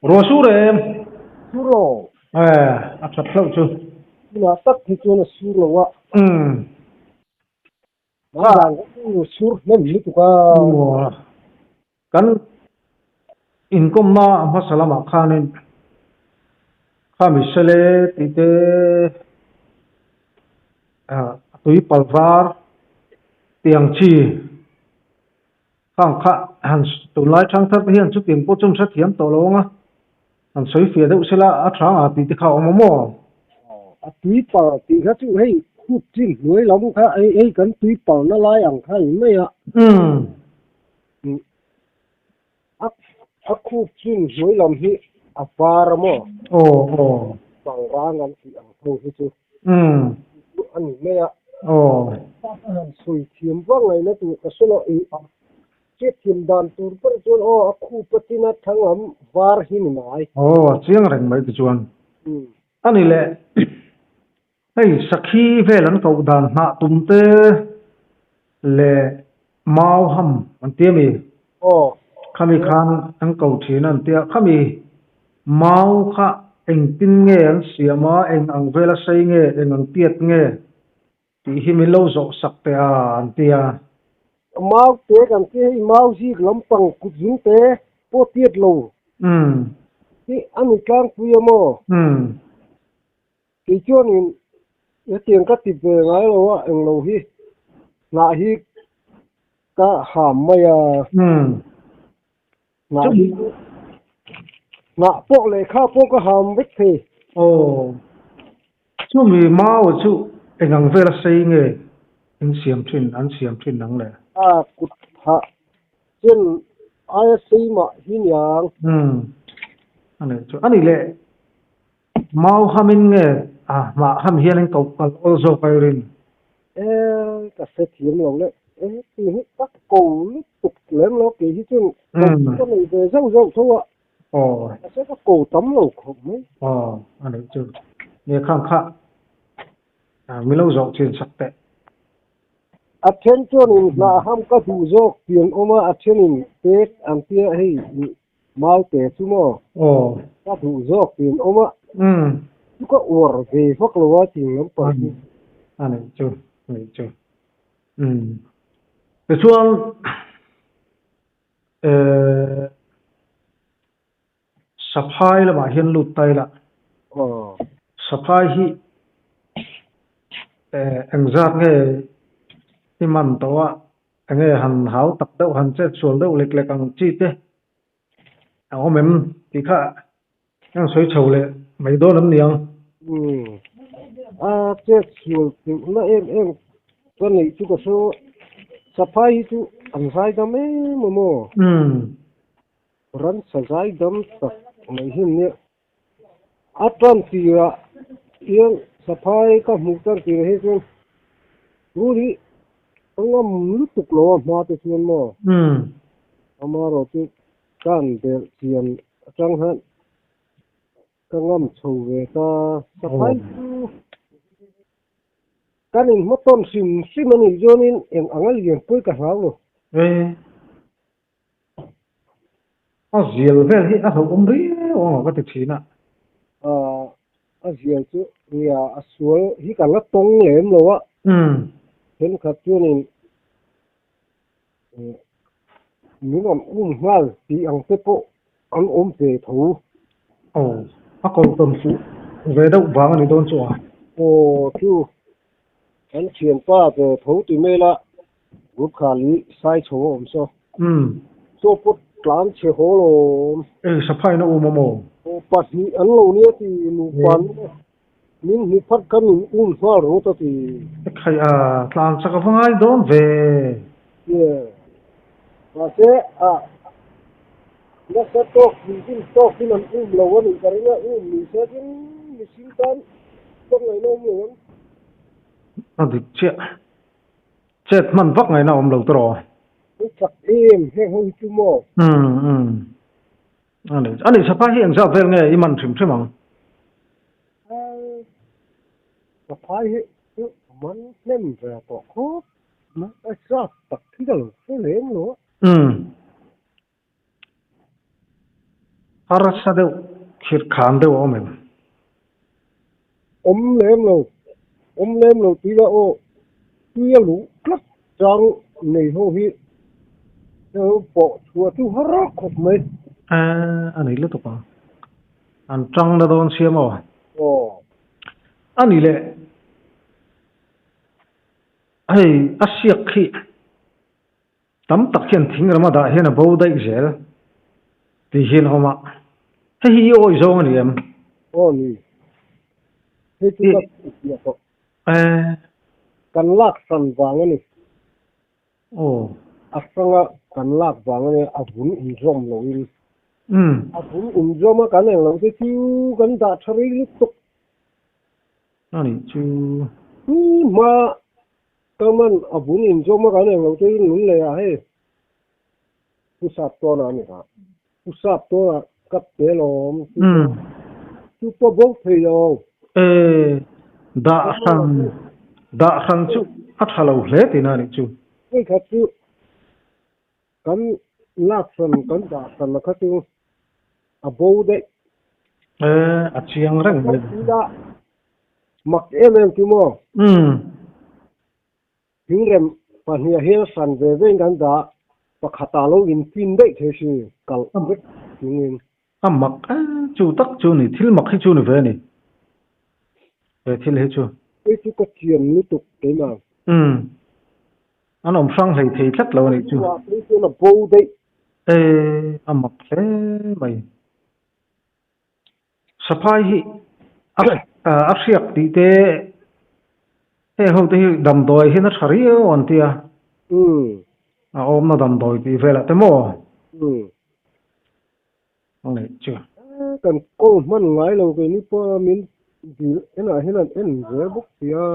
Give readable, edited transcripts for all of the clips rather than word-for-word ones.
Ruah sur em? Sur lo. Eh, a that hlauh chu. Tunah tak hi chuan a sur lo a. Umm. Hmanzan kha chu sur hnem lutuk a. Kan inkawmna a hmasa lamah khanin khami sele tih te a tui pal var tiang chi khang kha han tunlai thangthar te hian chutiang pawh chu an hrethiam tawh lo ang a, han sawi fiah deuh sela a tha ang a tih te kha a awm a maw? A tui pal tih kha chu hei khup chin hnuai lam kha hei kan tui palna lai ang kha a ni mai a. A khup chin hnuai lam hi a var a maw? Aw aw. Pangrang an tih ang ho hi chu. Umm. Chu a ni mai a. Aw. A han sawi thiam vak ngaihna tur ka hre lo. Ih chiat thiam dan tur ber chuan aw a khup a china thlang lam var hi ni mai. Aw a chiang reng mai tichuan. Umm. A ni leh. Hei sakhi vel an koh dan hnah tum te leh mau ham an ti a mi? Aw. Khami khan an ko thin a an ti a, khami mau kha engtin nge an siam a, eng ang vela sei nge, eng ang tiat nge tih hi min lo zawh sak teh a an ti a. Mau te kan ti a, hei mau zik lampang kut zung te pawh tiat lo. Umm. Hi a ni tlangpui a maw? Umm. Kei chuanin hetiang ka ti ve ngai lo a, englo hi hnah hi ka ham mai a. Hnah hi hnah pawh lehkha pawh ka ham vek thei. Aw, chumi mau chu engang vela sei nge in siam thin, an siam thin ang le? A kut phah chen aia sei mah hi niang. A nih chu, a nih leh. Mau hamin nge a mah ham hian in koh kal awl zawk a i rin? E, ka hre thiam lo le. E, ti hi ka ko lutuk lem lo, kei hi chuan ko ka nei ve zauh zauh tho a. Aw. Mahse ka ko tam lo khawp mai. Aw, a nih chu. Nge khang kha mi lo zawh chin sak teh. A then chuanin hnah ham ka duh zawk tih an awm a, a thenin pek an tia hei Mau te chu maw? Aw. Ka duh zawk tiin awm a. Umm. Chu ka uar ve vak lo a tih lampang hi. A nih chu, a nih chu. Umm. Tichuan eh Saphai lamah hian lut ta ila. Aw. Saphai hi eh engzat nge i man tawh a? Enge han hau tak deuh, han chet sual deuh lek lek ang chi te a awm em tih kha an sawi chho leh mai dawn em niang. Umm, a chet sual teuhna em em ka neih chu ka hre Saphai hi chu an zai dam em a maw? Umm. Ransa zai dam tak mai hi an nia. A tan tirah hian saphai ka hmuh tan tirah hi chuan rul hi ka ngam lutuk lo a hma te chuan maw amaherawh chu ka han belh chian atang hian ka ngam chho ve ta saphai chu kan inhma tawn hrim hrim a nih chuanin eng anga lian pawh hi ka hlau lo. A zial vel hi a hlauhawm riau ang a ka ti thin a. A zial chu nia a sual hi ka la tawng lem lo a. Thenkhat chuanin min rawn um nghal tih ang te pawh an awm ve tho. Aw, a ko tawn fuh ve deuh vang a ni dawn chu a. Aw chu kan thianpa ve tho ti mai la. Group kha li sai chho a awm saw. Umm. Chaw pawt tlan chhe haw lo awm. Ei saphai na um a maw? Aw pahnih an lo nia ti nupa min hmu phat kha min um nghal rawt a ti. Ekhai a tlan chak a va ngai dawn ve. Yeah. Mahse a nasa tawk thinrim tawk in an um lo a nih ka ring a, um ni se tin mihring tan tawk ngaihna awm lo ang. A dik chiah. Chet hman vak ngaihna awm lo tawh. An chak em heng ho hi chu maw? Umm umm. A ni a ni Saphai hi engzat vel nge i man hrim hrim ang? Saphai hi chu a man hnem ve tawh khawp mai a zat tak hi ka lo hre lem lo a. Umm. Ha Harsa deuh, khirh khan deuh a awm em? Awm lem lo, awm lem lo tih ila aw, tui a luh tlat chang nei ho hi pawh chhuah chu har khawp mai. A, a nei lutuk ang. An tang na dawn sia maw? Aw. A ni leh, hei a siak khi Tam tak hian thing rama dah hian a bo daih zel tih hi an awm a, hei hi i awih zawng a ni em? Aw ni, hei chu ka hriat tawh. Kan lak hran vang a ni. Aw. A hranga kan lak vang a ni, a vun inzawm loin. A vun inzawm a kan eng lo te chu kan dah tha rei lutuk. A nih chu. Chu hma Ka man a bul inzawm a kan englo te in lung lei ah hei Pu Sap tawn ah a ni kha. Pu Sap tawn ah ka pe lawm chu pawh chu pawh bo thei lo. E dah hran dah hran chu a tha lo hle tihna a nih chu. Hei khat chu kan lak hran kan dah hran a kha chu a bo daih. E a chiang reng mai. Mak em em chu maw? Thingrem pahnih ah hian hran ve ve in kan dah, pakhatah lo in fin daih thei si, kalh vek chungin. A mak e, chu tak chu ni, thil mak hi chu ni ve a ni, he thil hi chu. Hei chu ka chian lutuk keimah. An awm hrang hlei thei tlat lo a nih chu. Hei chuan a bo daih. E, a mak hle mai. Saphai hi a hriak tih te heng ho te hi damdawi hian a tha riau an ti a, a awmna damdawi tih velah te maw? A ngaih chu. Kan kawl hman ngai lo keini pawh min dil enah hian an en zel bawk si a.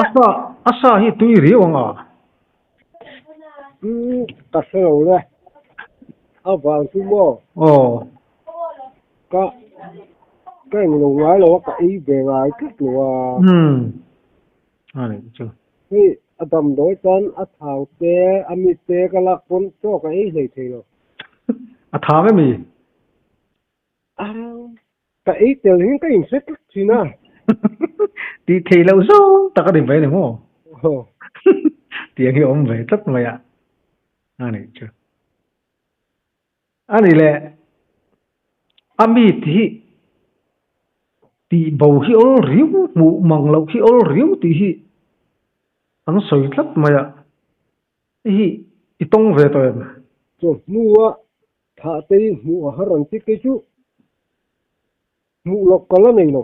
A sa a sa hi tui riau ang a. Ka hre lo le. A vang chu maw? Aw. Ka ka eng lo ngai lo a, ka ei ve ngai tlat lo a. Umm. A nih chu. Hei a damdawi chuan a thau te, a mi te ka lak pawn chaw ka ei hlei thei lo. A thang emi? A ka ei tel hian ka inhre tlat thin a. Tih theih loh zawng tak a ni mai ni maw? Tiang hi a awm ve tlat mai a. A nih chu. A nih leh a mi tih hi tih bo hi awl riau hmuh mang loh hi awl riau tih hi an sawi tlat mai a. Hei hi i tawng ve tawh em? Chawhnu a thah te hi hmuh a har ang chi kei chu hmuh loh ka la nei lo.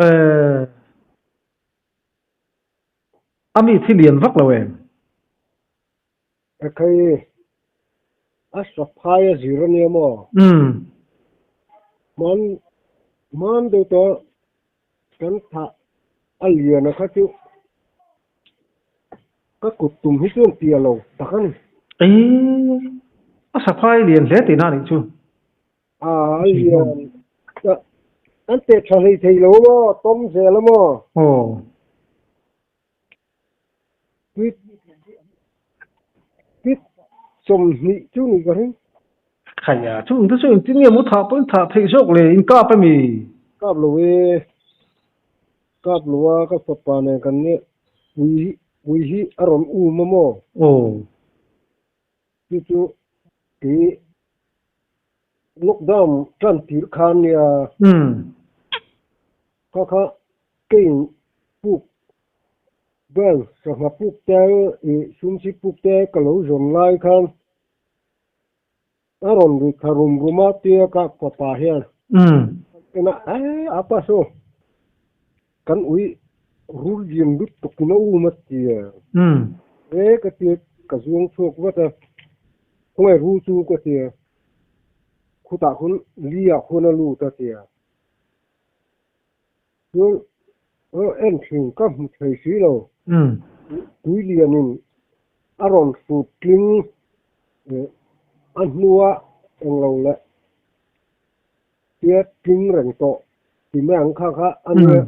Eh, a mi thi lian vak lo em? Ekhai, a saphai a zir a nia maw? Umm. Hman, hman deuh tawh kan thah a lian a kha chu ka kut tum hi chuan tia lo tak a ni. Eii, a saphai lian hle tihna a nih chu. A, a lian. Kan teh tha hlei thei lo maw, tawm zel a maw? Aw. Pit 20 chu ni ka ring. Khaia chung te chu engtin nge maw thah pawhin thah theih zawk le in kap a mi? Kap lo e, kap lo a ka fapa nen kan nia ui hi ui hi a rawn um a maw? Aw. Chu chu kei lockdown tan tir khan nia. Umm. Kha kha kein puk bel sangha puk te ih sumsi puk te ka lo zawn lai khan a rawn ri thla rum rum a tia ka fapa hian ena eh apa saw kan ui rul lian lutuk in a um a ti a e ka tia ka zuang chhuak vat a khawngaih rul chu ka tia khutah khawn li ah khawn a lut a tia. Chuan en thin ka hmu thei si lo. Tui lianin a rawn hrut tling a hnua englo leh tia tling reng tawh ti mai ang kha kha a nia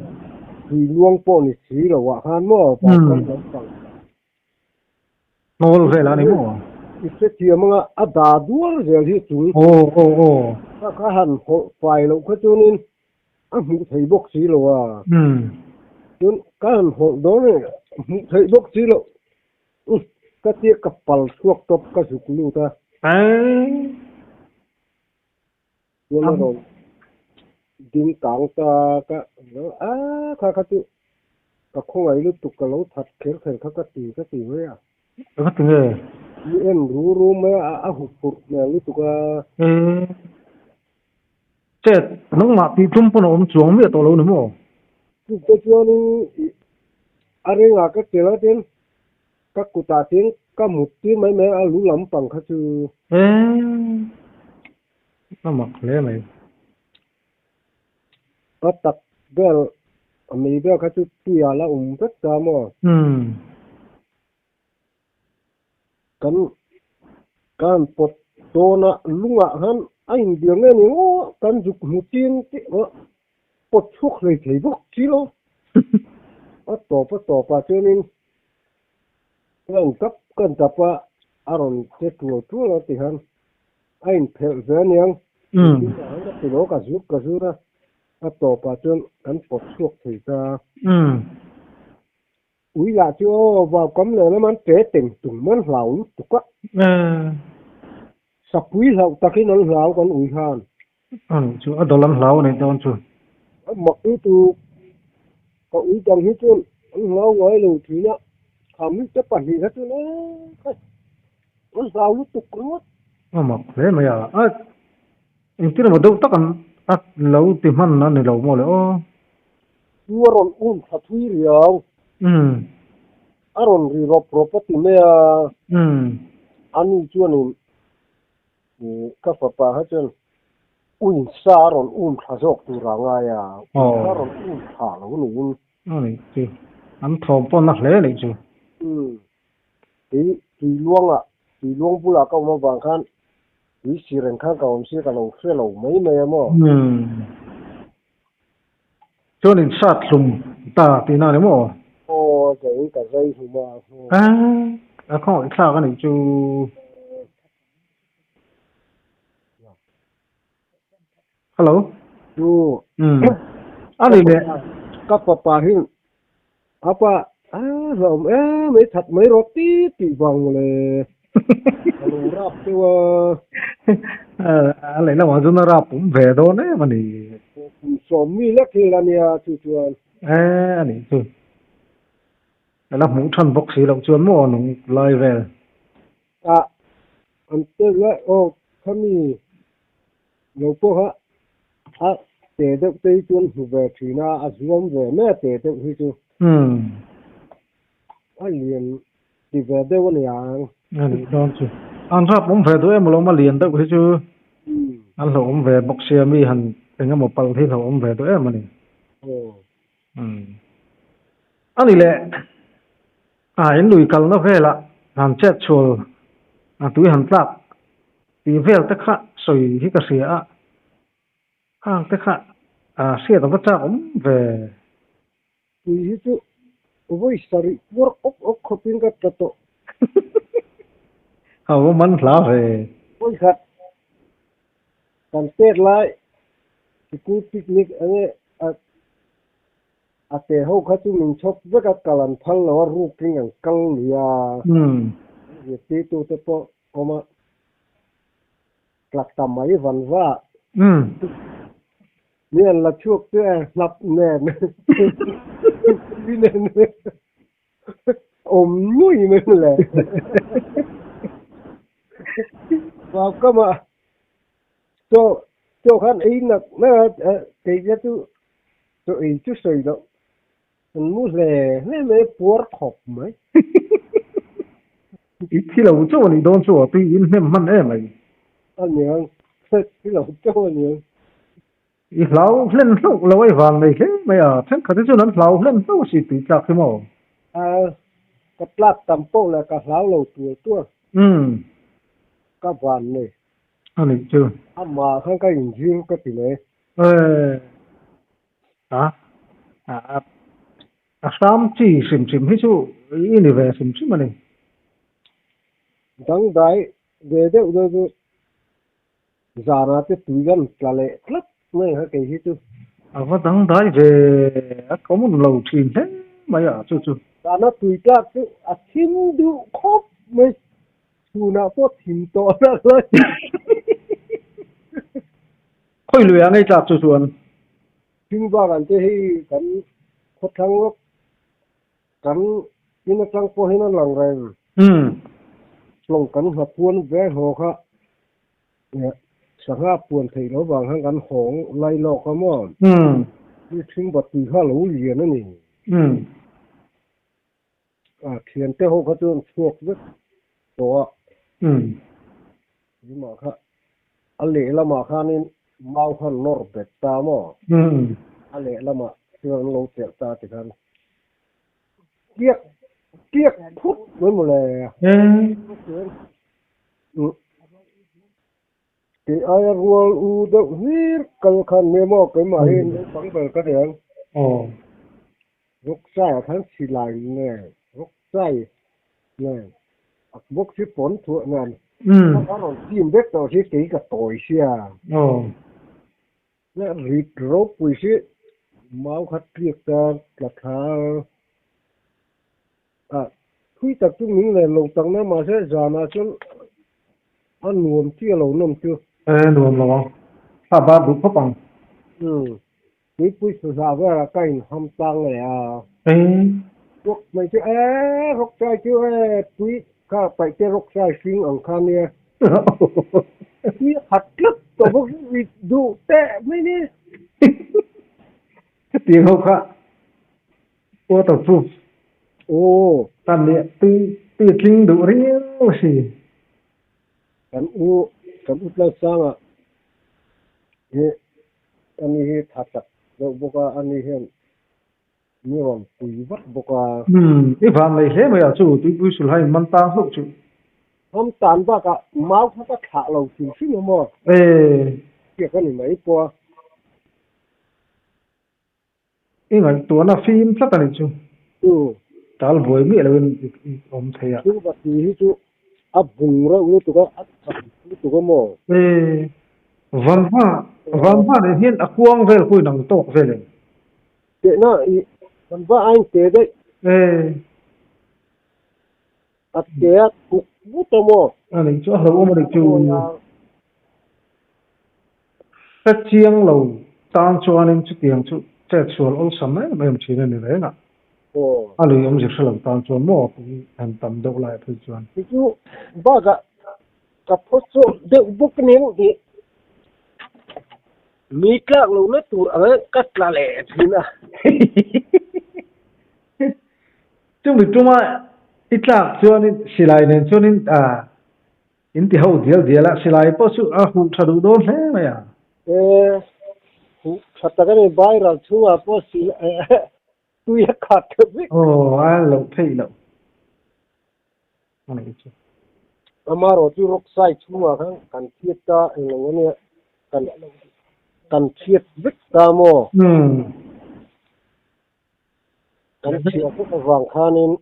tui luang pawh ni si lo ah khan maw van kam lampang. Hnawl vel a ni maw? I hrethiam anga a dah dual zel hi chung. Aw aw aw. Kha kha han hawlh fai loh kha chuanin a hmuh thei bawk si lo a. Chuan ka han hawlh dawn e hmuh theih bawk si loh. Ka tia ka pal chhuak tawp ka zuk lut a. Chuan a rawn ding kang ta ka a kha kha chu ka khawngaih lutuk ka lo that kher kher kha ka ti ka ti mai a. Ka ti nge? Mi en ru ru mai a a hup phurh hmel lutuk a. Chet nangmah tih tum pawn a awm chuang miah tawh lo ni maw? Chute chuanin a ringah ka chelh a tin Ka kutah chuan ka mut tir mai mai a, lu lampang kha chu. Eee, a mak hle mai. Ka tak vel, a mei vel kha chu tuiah la awm vek ta maw? Umm. Kan kan pawt dawn a, lungah khan a inbiak nge ni maw? Kan zuk hmu chin tih pawt chhuak hlei thei bawk si lo. A tawp a tawpah chuanin kan tap kan tap a, a rawn che tual tual a tihian a inphelh ve aniang. Engtin ah hian ka ti lo, ka zut ka zut a, a tawpah chuan kan pawt chhuak thei ta. Ui lah chu aw vau kam leh lam an ṭe teng tum an hlau lutuk a. Sapui hlauh takin an hlau kan ui khan. Ani chu a dawlh an hlau a nih dawn chu. A mak lutuk. Ka ui dang hi chuan an hlau ngai lo thin a, kham hi te pahnih kha chuan eee khai an hlau lutuk ringawt. A mak hle mai a, a engtin emaw deuh tak an a lo ti hman a ni lo maw le aw. Chu a rawn um thla thui riau. A rawn ri rawp rawp a ti mai a. Ani chuanin ka fapa kha chuan uinsa a rawn um thla zawk tur a ngai a, ui kha a rawn um thla lo niin. Ani chu an thawm pawh na hle anih chu. Tui tuiluangah tuiluang bulah ka awm avang khan tui si reng khan ka awm si ka lo hre lo mai mai a maw. Chuan in sat hlum ta tihna a ni maw? Aw zai ka zai hlum a. A khawngaih thlak a nih chu. Hello. Chu. A ni le. Ka fapa hi apa a hlauhawm em mai that mai rawh ti tih vang mawle. Ka lo rap deuh a. A lehlamah chuan a rap awm ve dawn em a ni. Kum sawm mi lek hi la nia chu chuan. E a nih chu. A la hmuh than bawk si loh chuan maw nung lai vel. A an tel lai aw khami lo pawh kha a te deuh te hi chuan hmu ve thin a, a zuam ve mai a te deuh hi chu. A lian ti ve deuh a ni ang. A nih dawn chu. An rap awm ve duh em alawm a lian deuh hi chu an hlauhawm ve bawk sia mi han eng emaw palh hi hlauhawm ve duh em a ni. A ni leh a in lui kalna velah han chet chhual a tui han tlak tih vel te kha sawi hi ka hria a, khang te kha a hriat a va chak awm ve. Tui hi chu vawi sarih puar awk awk khawpin ka tla tawh. A va man hla ve. Vawi khat kan pek lai sikul picnic enge a a te ho kha chu min chhawp vek a kal an phal lo a rukin an kal lui a. Zirtirtu te pawh awm a tlak ta mai van va. Mi an la chhuak chu e hnap nen tui nen awm nui mai le. Vau kama chaw chaw khan ei nak nak a kei te chu chaw ei chu sawi loh an mu hle hle mai puar khawp mai. I thi lo chauh a nih dawn chu a tui in hnem hman em ai. A niang, thi lo chauh a niang. I hlau hlen hlauh lo ai vang nei hle mai a, thenkhat hi chuan an hlau hlen hlauh a si tui tlak hi maw? A, ka tlak tam pawh leh ka hlau lo tual tual. Umm. Ka van nei. A nih chu. Amah khan ka inzir ka ti mai. Eee. A, a, a hram chi hrim hrim hi chu i ni ve hrim hrim a ni. Dangdai ve deuh deuh chu zanah te tui kan tla leh tlat mai ang kha kei hi chu. A va dangdai ve a common lo thin hle mai a chu chu. Zana tui tlak chu a thim duh khawp mai. Chhunah pawh thim tawh nak lai. Khawi lui ah ngei tlak chu chuan. Thing vak an te hi kan khawthlang lawk kan in atang pawh hian a lang reng. Tlawng kan nghapuan ve haw kha sangha puan theih loh vang khan kan hawng lai lawk a maw? Hi thing bat tui kha a lo lian a ni. A thiante ho kha chu an chhuak vek tawh a. Tunah kha a lehlamah khanin mau khan nawr bet ta maw? A lehlamah chuan an lo chelh ta tikhan kiak kiak phut mai maw le. Kei aia rual u deuh hlir kal khan nia maw keimah hi naupang ber ka ni ang. Rawkchai ah khan silai nge rawkchai nge a bawk hi pawn thuah nen a khan rawn team vek tawh hi kei ka tawi sia. Rit ropui hi mau kha tliak ta tla thla a thui tak chu min len lo tak na mahse zanah chuan a nuam chiah lo nawm chu. E nuam lo ang thla bar duh khawp ang. Umm tuipui suhlah velah ka inham tlang leh a. E. Rawk mai chu e rawk chai chu e tui kha paih te rawk chai hring ang kha nia. Tui a khat tlat tawh bawk hi rit duh teh mai ni. Hetiang ho kha waterproof tan leh tui tui a tling duh riau a si. Kan u kan u tlansanga hi ani hi tha tak deuh bawk a, ani hian mi rawn pui vat bawk a. Umm i van nei hle mai a chu tuipui sulha in man tang hlauh chu. Hom tan bakah mau kha ka thlah lo hrim hrim a maw? Ee. Tiak a ni mai pawh a. I ngaihtuahna fim tlat a nih chu. Tal buai miah loin i awm thei a. Chu va ti hi chu a bung reuh lutuk a, a chak lutuk a maw? Ee, Vanva, Vanva nen hian a kuang vel pawh inang tawk vel em? Tehna i Vanva a in te daih. Ee. A te a thuk vut a maw? A nih chu a hlauhawm a nih chu. Hre chiang lo tan chuanin chutiang chu chetsual awlsam em em thin a ni reng a. A lui awmzia hre lo tan chuan maw tui han tam deuh lai phei chuan. Ti chu bakah ka phaw chawh deuh bawk a nia tih mi tlak lohna tur ang ka tla leh thin a. Chumi tuma i tlak chuanin silai nen chuanin In ti ho dial dial a, silai pawh chu a huh tha duh dawn hle mai a. E, huh tha tak a ni, viral chhungah pawh silai tui a khat tha vek. Aw, a loh theih loh a nih chu. Amarawh chu rock side chhungah khan kan thiat ta englo a nia, kan kan thiat vek ta maw? Umm. Kan thiat vek avang khanin.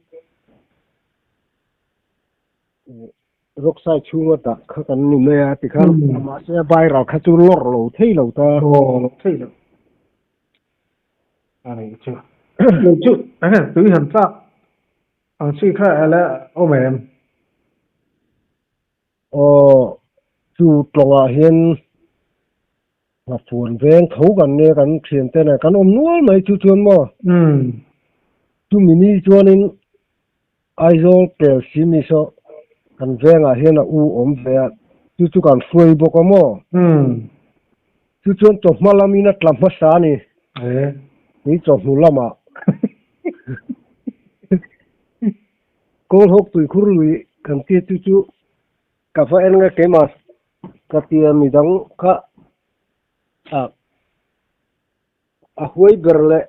Rockside chhunga dah kha kan ni mai a tikhan mahse a viral kha chu lawr lo thei lo ta. Aw lo thei lo. A nih chu. Lo chu enge tui han tlak ang chi kha ala awm em? Aw chu tlawngah hian Nghafuan veng tho kan nia kan thian te nen kan awm nual mai chu chuan maw? Chumi ni chuanin Aizawl tel si mi saw kan vengah hian a u awm ve a, chu chu kan hruai bawk a maw? Chu chuan chawhma lamin a tla hmasa a ni. Ni chawhnu lamah Kawlhawk tuikhur lui kan tia chu chu ka va en nge keimah Ka tia midang kha a huai ber leh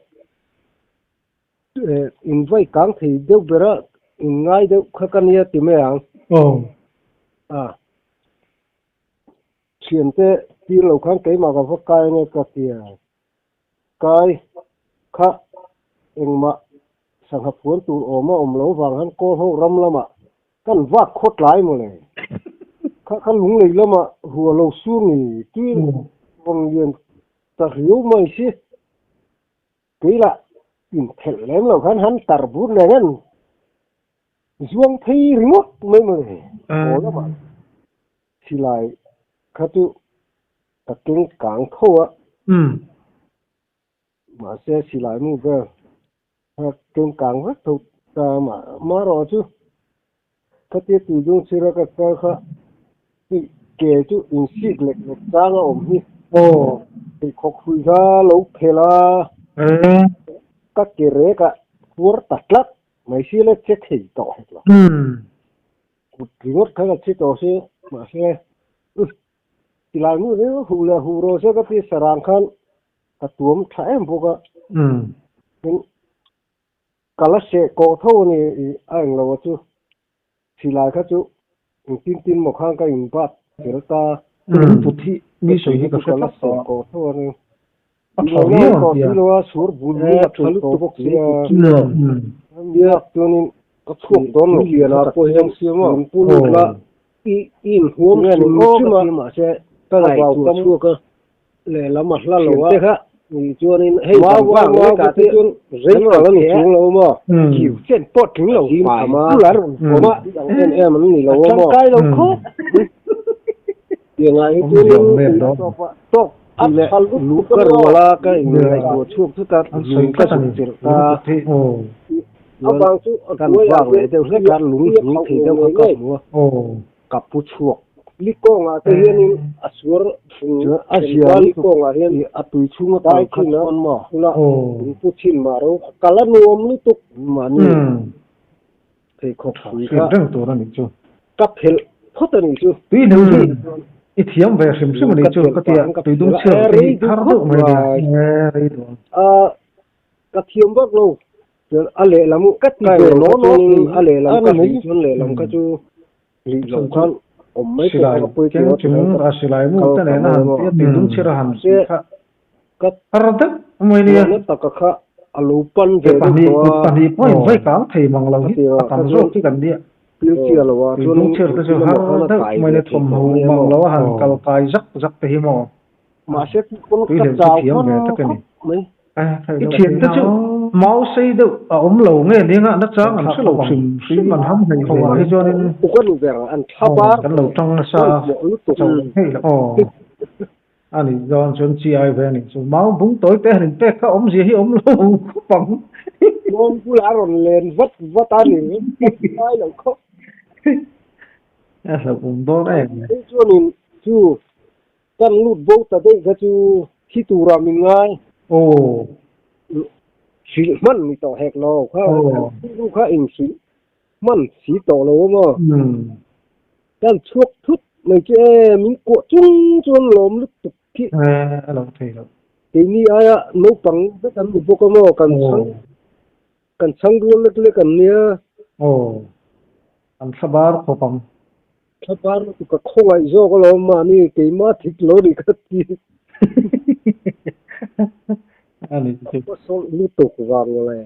invai kang thei deuh bera inngai deuh kha ka nia ti mai ang. A thiante tir lo khan keimah ka va kai ange ka tia kai kha engmah sangha phuan tur awm a awm lo vang khan kawl ho ram lamah. Kan vak khawt lai maw le. Kha kha lunglei lamah hua lo sur ni tui rawn lian ta riau mai si. Kei lah inphelh lem lo khan han tar bur nen an zuang phei ringawt mai maw le. Haw lamah silai kha chu ka keng kang tho a. Mahse silai mu vel kha keng kang vek tho ta mah marawh chu khatia tui dung chhira ka kal kha tih ke chu insik lek lek chang a awm hi. Pheikhawk hrui kha lo phel a, ka ke rek ah puar ta tlat mai sil a che thei tawh hek lo. Kut ringawt kha ka che tawh si mahse Tilai hmuh reng huh leh huh rawh se ka ti sarang khan ka tuam tha em bawk a. Tin, ka la seh kawh tho a ni i a englo a chu. Silai kha chu engtin tin maw khan ka inbat fel ta. Lung put hi mi sawi hi ka hre tlat tawh a. Ka la seh kawh tho a ni. A tha viau ang tia. Sur bul bul a tha lutuk bawk sia. Nia chuanin ka chhuak dawn lo lian ah pawh hian lungpu lut la i inhuam hrim hrim a mahse ka ngaihtuah chhuak a lehlam a hla lo a kha chuanin hei kan vang lek ah te chuan rei kal a ni chung lo maw kiu chen pawh tling lo fai bul a rawn awm a ang em em an ni lo maw tangkai lo khawp Tiangah hi chuanin tawk tih leh luh ka rual a, ka inngaihtuah chhuak thut a, lung ka zuk chirh ta. Chuan kan vak leh deuh hlek a, lung hlui thei deuh kha ka hmu a, ka pu chhuak. Chuan a zia lutuk a tui chhung a kal kha chuan maw mahni pheikhawk hrui kha ka phelh phawt a nih chu. Tui hnu hi i thiam ve hrim hrim a nih chu ka tia tui dung chhiar te hi thar deuh mai nia rei duh ang. Ka thiam vak lo chuan a lehlam ka ti ve law law a lehlam ka hlih chuan lehlam kha chu hlih loh khan awm mai pawh Silai a pawi keng tur a chung a silai mu te nena han tia tui dung chhiar a han tih kha Ka har deuh mai nia. Ruahna taka kha a lo pan ve Ke deuh pahnih tawh kut a. pahnih pawh in vai kang thei mang lo hi a tam zawk hi kan nia. Pil chiah lo a Tui chuan dung chhiar te chu engtin har emaw khan a deuh kai mai ve nia thei tawh thawmhnaw mai mang emaw. lo a han kal kai zak zak te hi maw. Mahse chu pawn Tui ka lem chu chau thiam ve hman tak a ni. khawp mai. I thian te chu mau sei deuh a awm lo nge nia na chang an hre lo hrim hrim an ham hlei hlei ah hi chuanin kan lo tang nasa a cho hei lo aw a nih dawn chuan chi ai ve a nih chu mau bung tawi te han in pek kha awmzia hi awm lo khawp ang. Tlawm bulah a rawn len vat vat a ni ngai lo khawp. A hlauhawm dawn em. Chuanin chu Kan lut bo ta daih kha chu thi turah min ngai. Aw. Hrilh hman ni tawh hek lo. Kha kan kha in hrilh hman si tawh lo a maw. Kan chhuak thut mai chu e min kuah chung chuan lawm lutuk khi. A lo thei lo. Keini aia naupang vek an ni bawk a maw kan chhang kan chhang rual lek lek an nia. Aw. An thlabar khawp ang. Thlabar lutuk ka khawngaih zawk alawm mahni keimah thik lo nih ka ti. A ni chu. Ka sawlh lutuk vang le.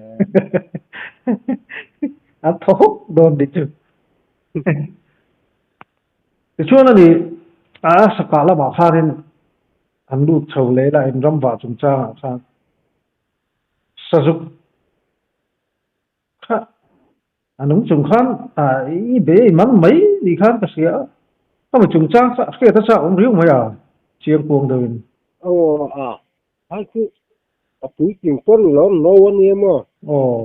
An thaw hawk dawn nih chu. Tichuan a ni a sakah lamah khanin an lut chho leh la in ramvah chungchangah khan sazuk kha A nung chung khan i be i man mai ni khan ka hria a, ka mi chungchang kha hriat a chak awm riau mai a, chiang kuang deuhin. Aw a, hai chu a puitling pawn lo no a nia maw? Aw.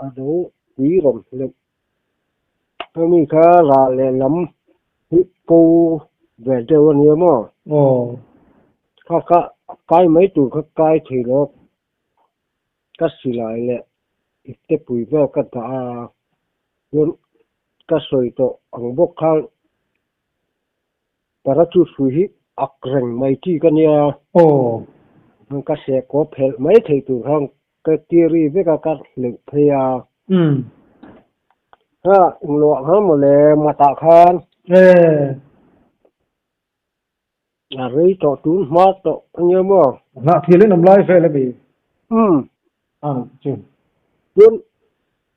A do pui rawn hleuh. Hemi kha ral lehlam hi ko ve deuh a nia maw? Aw. Kha kha kai mai tur kha kai thei lo. Ka silai leh ipte pui vel ka dah a, chuan ka sawi tawh ang bawk khan parachute hrui hi ak reng mai chi ka nia. Aw. Ka seh kaw phelh mai thei tur khan ka tiri vek a, ka hleuh phei a. Ha, engloah khan mawle matah khan. Ee. A rei tawh tun hma tawh a nia maw? Hnah thil in awm lai vel a mi? Umm. Ang chu. Chuan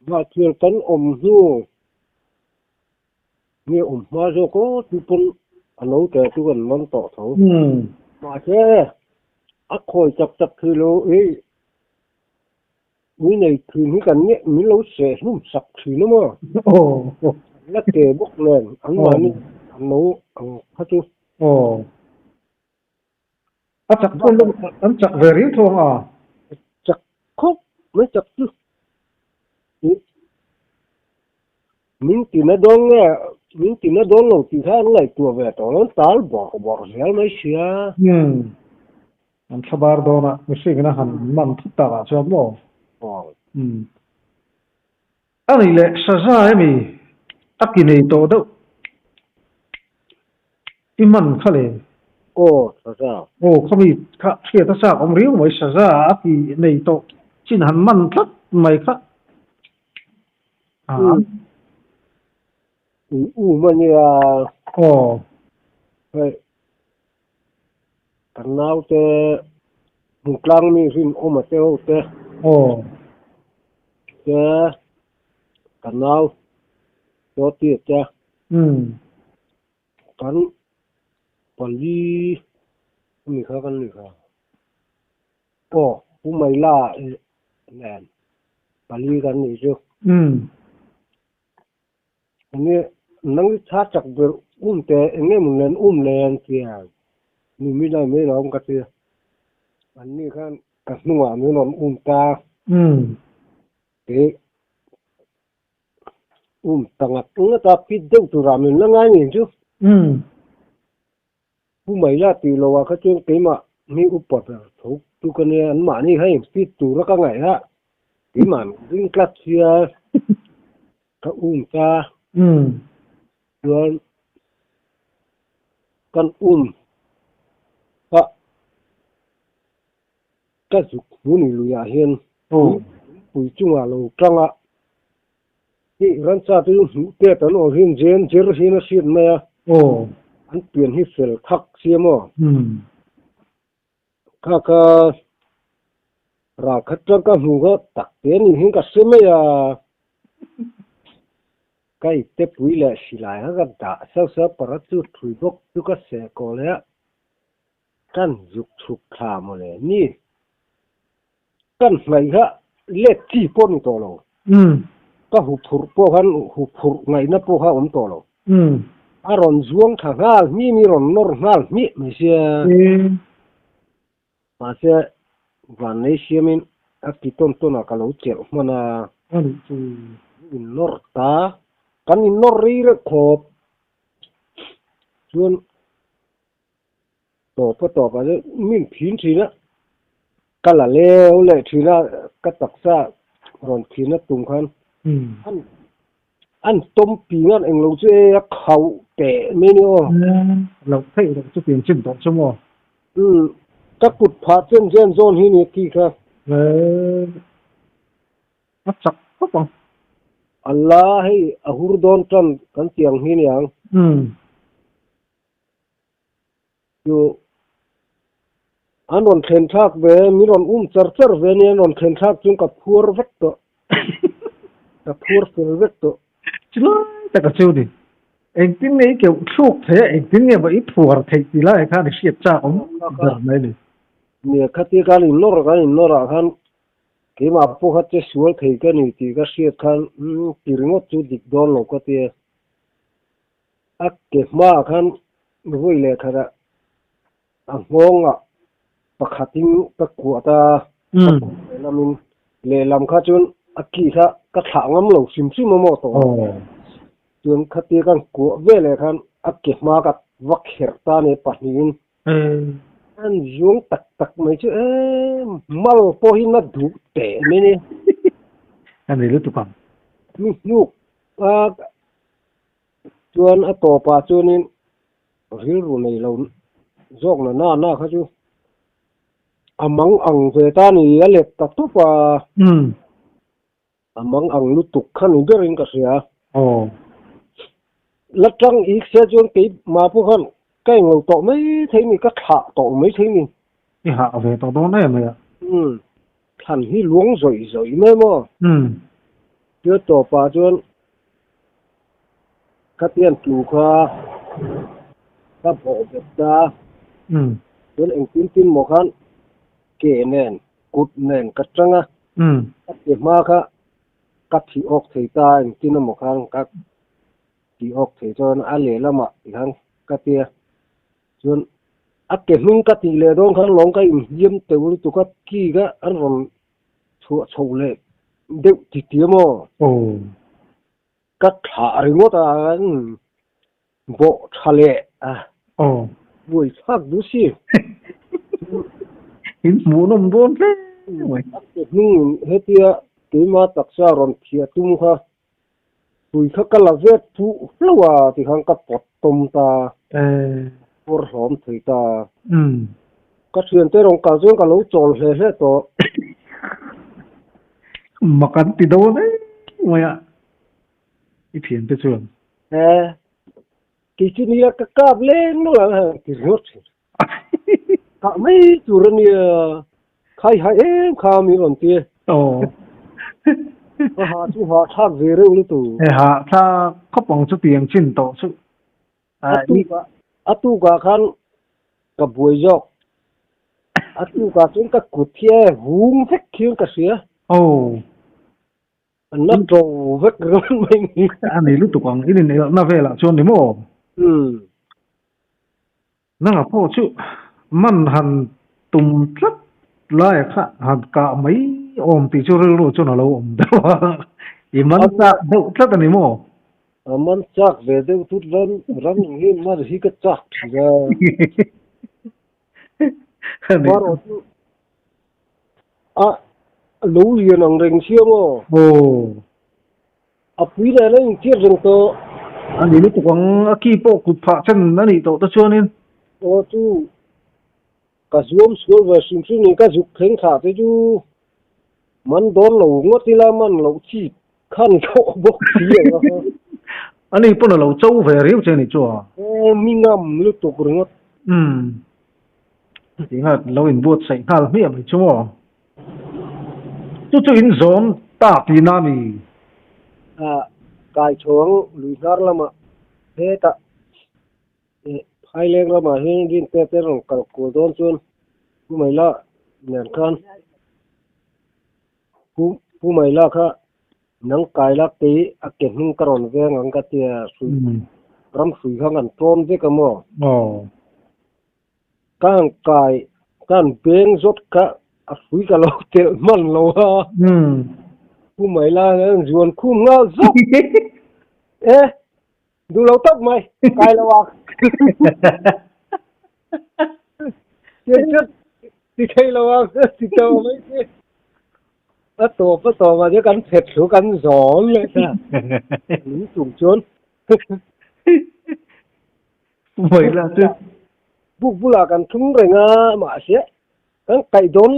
hnah thil kan awm hnu Nge awm hma zawk aw chu pawn a lo te chu kan man tawh tho. Mahse a khawi chak chak thei lo i ui nei thin hi kan nge min lo seh hlum sak thin a maw? An la ke bawk nen an mahni an lo ang kha chu. Aw. A chak chuan an chak ve riau tho ang a. Chak khawp mai chak chu. Min tina dawn nge min tina dawn lo tih kha an ngaihtuah ve tawh lo, an tal bawrh bawrh zel mai sia. Umm. An thlabar dawn a, mihring in a han man thut tak ah chuan maw? Aw. Umm. A nih leh saza emi a ki nei tawh deuh i man kha le. Aw saza. Aw khami kha hriat a chak awm riau mai saza a ki nei tawh chin han man tlat mai kha. Umm. Um a nia. Aw. Hei kan naute hmuhtlang mi rinawm a te ho te. Aw. Te kan nau Dawti te. Umm. Kan pali ami kha kan ni kha. Aw Pu Maila nen pali kan nih chu. Umm. Enge nang i tha chak ber um te enge maw nen um leh an tia ni mi lai mai lo ang ka ti an ni khan ka hnungah min rawn um ta tih um ta ngat ngat a pit deuh turah min la ngai ngei chu. Pu Maila tih loh ah kha chuan keimah mi upa ber tho chu ka nia, an mahni kha in fit tura ka ngaih a, keimah min ring tlat sia ka um ta chuan kan um a ka zuk hmun luiah hian pui chungah lo tang a, Hei ransa te chu hmuh pet an awm hian zen zer hian a hriat mai a, an pian hi fel thak sia maw? Kha kha ral khat tang ka hmu kha tak te ni hian ka hre mai a, ka ipte pui leh silai kha ka dah sauh sauh a, parachute thui bawk chu ka seh kaw leh a, kan zuk chhuk thla mawle ni. Kan hnaih kha let chi pawh ni tawh lo. Ka huphurh pawh khan huphurh ngaihna pawh kha awm tawh lo. A rawn zuang thla nghal hmi mi rawn nawr nghal hmiah mai sia. Mahse vannei siamin a ti tawn tawn a ka lo chelh hman a. In nawr ta. Kan in nawr rei reuh khawp. Chuan. Tawp a tawp ah chuan min phin thin a, ka la leu leh thin a, ka taksa rawn phin a tum khan an an tawm ping a englo chu e a khauh teh mai ni aw. Lo theih loh chu pian chin tawh chu maw? Umm ka kut phah chen chen zawn hi ni khi kha. A chak khawp ang. Allah hei a hur dawn tan kan tiang hi niang. Umm. Chu an rawn thlen thlak ve, min rawn um char char ve nia, an rawn thlen thlak chuan ka phuar vek tawh, ka phuar fel vek tawh. Chu lai tak a chu ni. Engtin nge i keuh thluk thei a, engtin nge maw i phuar theih tih laiah khan i hriat chak awm ber mai ni. Nia, khatia kan innawr kan innawr ah khan keimah pawh kha che sual thei ka ni tih ka hriat khan ti ringawt chu dik dawn lo ka tia. A ke hmaah khan vawi leh khatah a nghawngah pakhatin ka kuah ta a, ka kuah lehlamin lehlam kha chuan a ki kha ka thlah ngam lo hrim hrim a maw tawh a, chuan khatia kan kuah veleh khan a ke hma ka va kherh ta a ni pahnihin an zuang tak tak mai chu em mal pawh hi na duh teh mai ni. A ni lutuk ang. Mi hnuk a Chuan a tawpah chuanin rilru nei lo zawk na na na kha chu a mang ang ve ta ni a let ta tawp a. A mang ang lutuk kha ni berin ka hria. La tang ik se chuan keimah pawh khan ka englo tawh mai thei ni, ka thlah tawh mai thei ni. I hah ve tawh dawn em mai a. Thlan hi luang zawih zawih mai maw? Chu a tawpah chuan. Khatian tlu kha ka bawh bet ta. Chuan engtin tin maw khan ke nen kut nen ka tang a. Ka ti hma kha ka thih awk thei ta engtin emaw khan ka tih awk thei chuan a lehlamah tikhan ka tia. Chuan a ke hnung ka tih leh dawn khan lawng ka inhliam teuh lutuk a, ki kha an rawn chhuah chho leh deuh ti ti maw? Aw. Ka thlah ringawt a, an bawh tha leh a. Aw. Buai thlak duh si. In hmuh nawm dawn hle mai. A ke hnung hetia keima taksa rawn phiah tum kha Tui kha ka la vet fuh hlauh a ti khan ka pawt tawm ta, pawr hlawm thei ta. Ka thiante rawn kal chuan ka lo chawl hle hle tawh. Mak an ti dawn em mai a, i thiante chuan. He, kei chu nia ka kap leng lawng ang han ti ringawt thin. Kah mai tur a nia, khai hai em kha min rawn ti. Aw. Ka ha chu ha thlak ve reuh lutuk. He ha thlak khawp ang chu tiang chin tawh chu. A tukah a tukah khan ka buai zawk. A tukah chuan ka kut hi e vung vek hian ka hria. Aw. An la to vek ringawt mai ni. A nei lutuk ang, in inelna velah chuan ni maw? Umm. Nanga pawh chu man han tum tlat laia kha han kah mai awm tih chu rilru chuan a lo awm deuh a, i man chak deuh tlat a ni maw? A man chak ve deuh tut ram ram hi man hi ka chak thin a. Marawh chu a lo lian ang reng sia maw? Aw. A pui leh la inchhiat reng tawh. A ni lutuk ang, a ki pawh kut phah chen a nih tawh te chuanin. Aw chu ka zuam sual ve hrim hrim in ka zuk thleng thlah te chu man dawn lo ngawt ila man loh chi khan tawh bawk si ang a. A ni pawn a lo cho ve riau che a ni chu a. Aw mi ngam lutuk ringawt. Umm. Tinga lo inbuatsaih nghal hmiah mai chu maw? Chu chu in zawm ta tihna a ni. A kai chhuang lui hnar lamah hetah Phaileng lamah hian rin te te rawn kal kual dawn chuan Pu Maila nen khan Pu Maila kha nang kai lak te hi a ke hnung ka rawn veng ang ka tia ram hrui kha kan tlawn vek a maw? Ka han kai, ka han beng zawt kha a hrui ka lo telh hman lo a. Pu mai la hian zuan khum nghal zawk. E, duh lo tawp mai, kai lo a. Tiang chuan ti thei lo a, ti tawh mai se. A tawp a tawp ah chuan kan phet thlu kan zawn leh ta. Lung chung chuan. Vawilah chu buk bulah kan thum reng a, mahse kan kaih dawn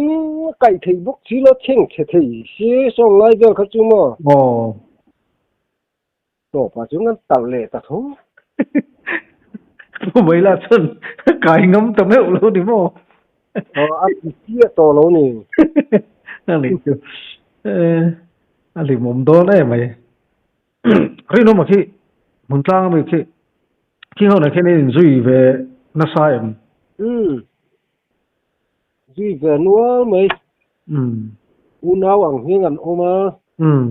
a kaih theih bawk si lo, thleng chhe thei si sawng lai vel kha chu maw? Aw. Tawpah chuan kan talh leh ta tho. Vawilah chuan kai ngam ta meuh lo ni maw? Aw, a ti chiah tawh lo ni. A nih chu. A hlimawm dawn em mai. Rinawma khi hmun tlang ami khi khi ho nen khian in inzui ve nasa em? Umm zui ve nual mai. Umm. Unau ang hian an awm a. Umm.